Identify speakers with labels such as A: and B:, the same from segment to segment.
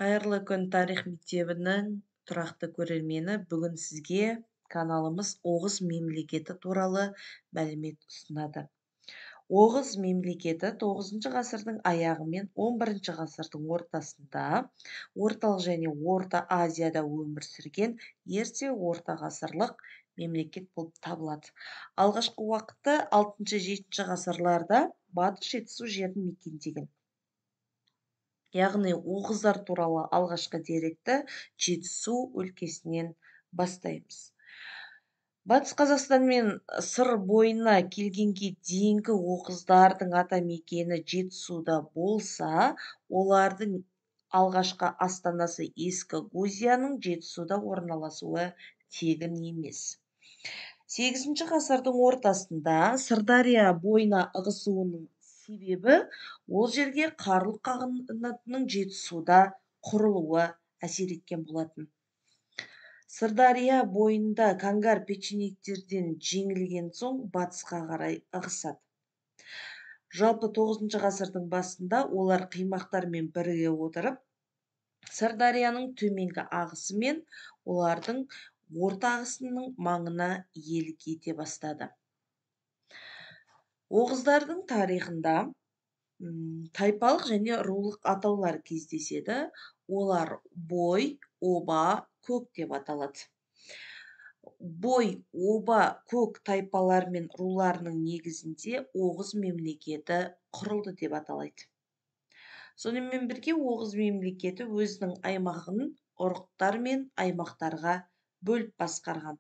A: Қайырлы күн, тарих мектебінің тұрақты көрермені. Бүгін сізге каналымыз Оғыз мемлекеті туралы мәлімет ұсынады. Оғыз мемлекеті 9 ғасырдың аяғы мен 11 ғасырдың ортасында Орталық және Орта Азияда өмір сүрген ерте орта ғасырлық мемлекет болып табылады. Алғашқы уақытта 6-7 ғасырларда Батыс Жетісу жерін мекендеген. Яғни оғыздар туралы алғашқы деректі Жетісу өлкесінен бастаймыз. Батыс Қазақстан мен Сыр бойына келгенге дейінгі оғыздардың ата мекені Жетісуда болса, олардың алғашқы астанасы Ескі Гузияның Жетісуда орналасуы тегін емес. 8 ғасырдың ортасында Сырдария бойына ығысуының себебі ол жерге Қарлұқ қағанатының Жетісуда құрылуы әсер еткен болатын. Сырдария бойында Кангар печенегтерден жеңілген соң батысқа қарай ығысады. Жалпы 9 ғасырдың басында олар қимақтармен біріге отырып, Сырдарияның төменгі ағысы мен олардың орта ағысының маңына иелік ете бастады. Оғыздардың тарихында тайпалық және рулық атаулар кездеседі. Олар бой, оба, көк деп аталады. Бой, оба, көк тайпалар мен руларының негізінде Оғыз мемлекеті құрылды деп аталайды. Сонымен бірге Оғыз мемлекеті өзінің аймағын ұрықтар мен аймақтарға бөліп басқарған.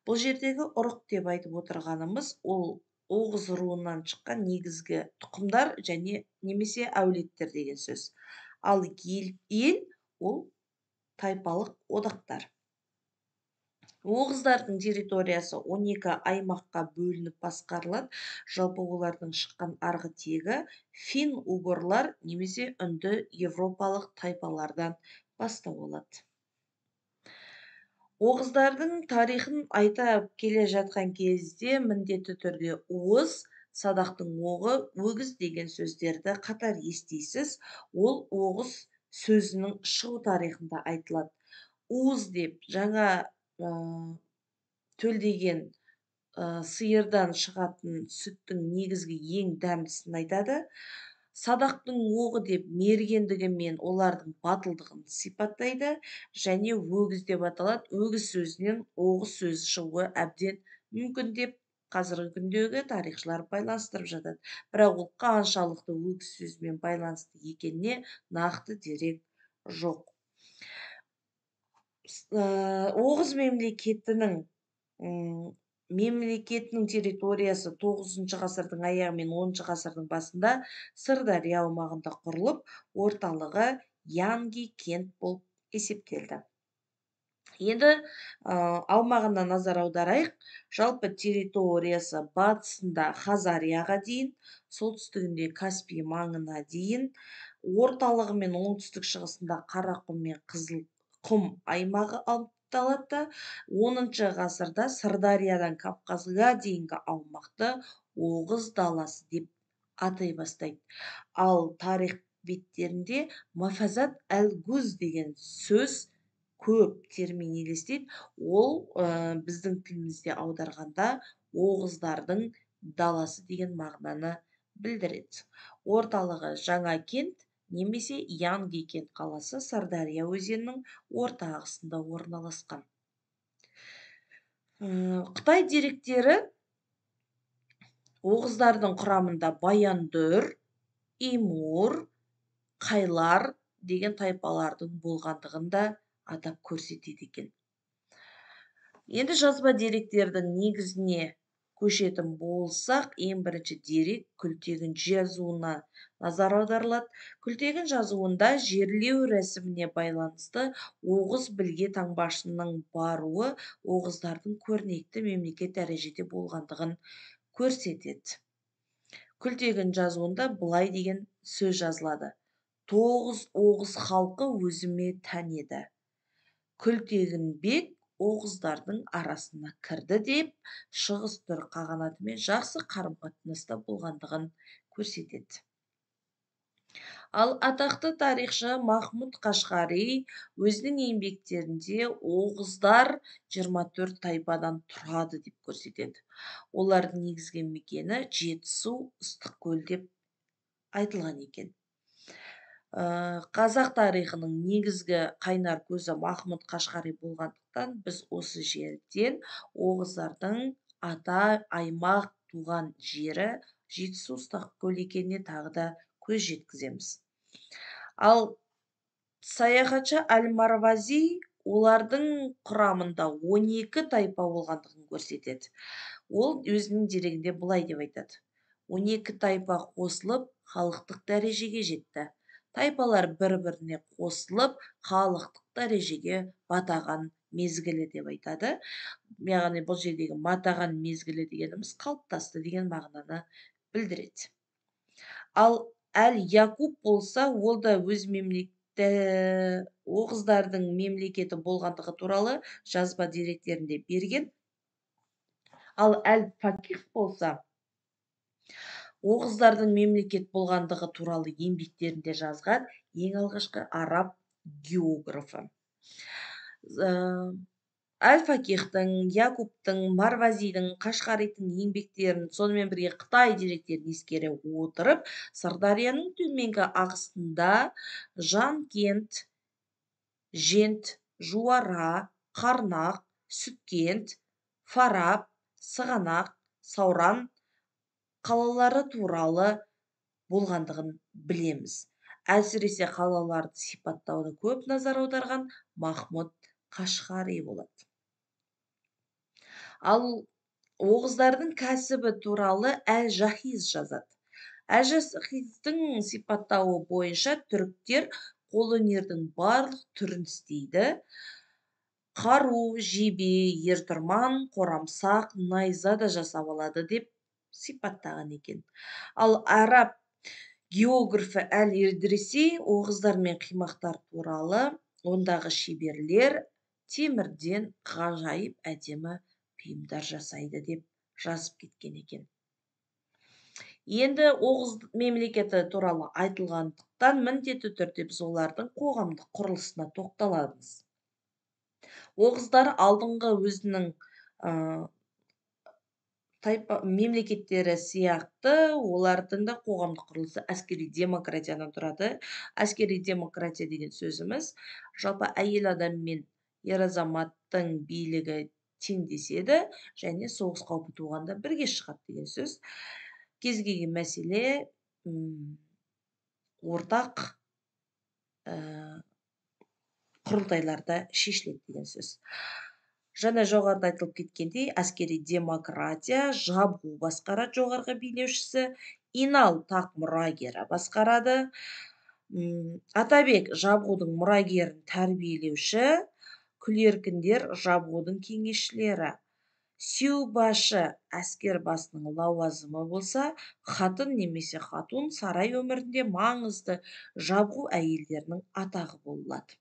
A: Бұл жердегі ұрық деп айтып отырғанымыз ол Оғыз руынан шыққан негізгі тұқымдар және немесе әулеттер деген сөз. Ал ел ол тайпалық одақтар. Оғыздардың территориясы 12 аймаққа бөлініп басқарылады. Жалпы олардың шыққан арғы тегі фин-угорлар немесе үнді европалық тайпалардан бастау алады. Оғыздардың тарихын айта келе жатқан кезде міндетті түрде уыз, садақтың оғы, өгіз деген сөздерді қатар естисіз. Ол оғыз сөзінің шығу тарихында айтылады. Уыз деп жаңа төлдеген сиырдан шығатын сүттің негізгі ең дәмдісін айтады. Садақтың оғы деп мергендігі мен олардың батылдығын сипаттайды және өгіз деп аталады. Өгіз сөзінен оғыз сөзі шығуы әбден мүмкін деп қазіргі күндегі тарихшылар байланыстырып жатады. Бірақ ол қаншалықты өгіз сөзімен байланысты екеніне нақты дерек жоқ. Оғыз мемлекетінің территориясы 9 ғасырдың аяғы мен 10 ғасырдың басында Сырдария аумағында құрылып, орталығы Янги кент болып есептелді. Енді аумағына назар аударайық. Жалпы территориясы батысында Хазарияға дейін, солтүстігінде Каспий маңына дейін, орталығы мен оңтүстік шығысында Қарақұм мен Қызылқұм аймағы алып, 10 ғасырда Сырдариядан Кавказға дейінгі аумақты Оғыз даласы деп атай бастайды. Ал тарих беттерінде Мафазат әл-Гуз деген сөз көп термин елестейді. Ол біздің тілімізде аударғанда Оғыздардың даласы деген мағынаны білдіреді. Орталығы Жаңа кент немесе Янги кент қаласы Сырдария өзенінің орта ағысында орналасқан. Қытай деректері оғыздардың құрамында Баяндүр, Имур, Қайлар деген тайпалардың болғандығын да атап көрсетеді екен. Енді жазба деректердің негізіне көшетін болсақ, ең бірінші дерек Күлтегін жазуына назар аударылады. Күлтегін жазуында жерлеу рәсіміне байланысты Оғыз білге таңбашының баруы оғыздардың көрнекті мемлекет дәрежеде болғандығын көрсетеді. Күлтегін жазуында былай деген сөз жазылады: 9 оғыз халқы өзіме тән еді. Күлтегін бек оғыздардың арасына кірді деп Шығыс Түрік қағанатымен жақсы қарым-қатынаста болғандығын көрсетеді. Ал атақты тарихшы Махмұд Қашғари өзінің еңбектерінде оғыздар 24 тайпадан тұрады деп көрсетеді. Олардың негізгі мекені Жетісу, Ыстықкөл деп айтылған екен. Қазақ тарихының негізгі қайнар көзі Махмұд Қашғари болғандықтан, біз осы жерден оғыздардың ата аймақ туған жері Жетісу, Ыстықкөл екеніне тағы да көз жеткіземіз. Ал саяхатшы Әл-Марвази олардың құрамында 12 тайпа болғандығын көрсетеді. Ол өзінің дерегінде былай деп айтады: 12 тайпа қосылып халықтық дәрежеге жетті. Тайпалар бір-біріне қосылып халықтық дәрежеге батаған мезгілі деп айтады. Яғни бұл жердегі матаған мезгілі дегеніміз қалыптасты деген мағынаны білдіреді. Ал Әл-Якуб болса, ол да өз оғыздардың мемлекеті болғандығы туралы жазба деректерінде берген. Ал Әл-Факих болса, оғыздардың мемлекет болғандығы туралы еңбектерінде жазған ең алғашқы араб географы. Әл-Факихтің, Якубтың, Марвазидің, Қашғаридің еңбектерін, сонымен бірге Қытай деректерін ескере отырып, Сырдарияның төменгі ағысында Жанкент, Жент, Жуара, Қарнақ, Сүткент, Фараб, Сығанақ, Сауран қалалары туралы болғандығын білеміз. Әсіресе қалаларды сипаттауда көп назар аударған Махмұд Қашғари болады. Ал оғыздардың кәсібі туралы Әл-Жахиз жазады. Әл-Жахиздің сипаттауы бойынша түріктер қолөнердің барлық түрін істейді. Қару, жебе, ертұрман, қорамсақ, найза да жасап алады деп сипаттаған екен. Ал араб географы Әл-Идриси оғыздар мен қимақтар туралы ондағы шеберлер темірден ғажайып әдемі бұйымдар жасайды деп жазып кеткен екен. Енді оғыз мемлекеті туралы айтылғандықтан міндетті түрде біз олардың қоғамдық құрылысына тоқталамыз. Оғыздар алдыңғы өзінің тайпа мемлекеттері сияқты олардың да қоғамдық құрылысы әскери демократиядан тұрады. Әскери демократия деген сөзіміз жалпы әйел адам мен ер азаматтың билігі теңдеседі және соғыс қаупі туғанда бірге шығады деген сөз. Кез келген мәселе ортақ құрылтайларда шешіледі деген сөз. Жаңа жоғарыда айтылып кеткендей, әскери демократия жабғу басқарады, жоғарғы билеушісі, Инал тақ мұрагері басқарады. Атабек жабғудың мұрагерін тәрбиелеуші, күлеркіндер жабғудың кеңесшілері. Сеубашы әскер басының лауазымы болса, хатын немесе хатун сарай өмірінде маңызды жабғу әйелдерінің атағы болады.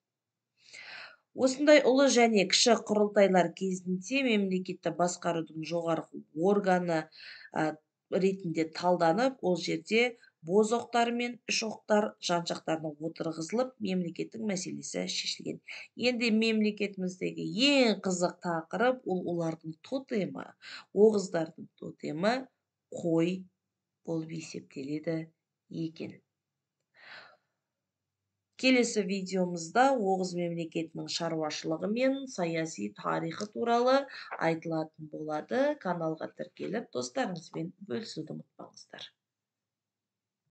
A: Осындай ұлы және кіші құрылтайлар кезінде мемлекетті басқарудың жоғарғы органы ретінде талданып, ол жерде боз оқтар мен үш оқтар жан-жақтарына отырғызылып, мемлекеттің мәселесі шешілген. Енді мемлекетіміздегі ең қызық тақырып ол олардың тотемі. Оғыздардың тотемі қой болып есептеледі екен. Келесі видеомызда Оғыз мемлекетінің шаруашылығы мен саяси тарихы туралы айтылатын болады. Каналға тіркеліп, достарыңызбен бөлісуді ұмытпаңыздар.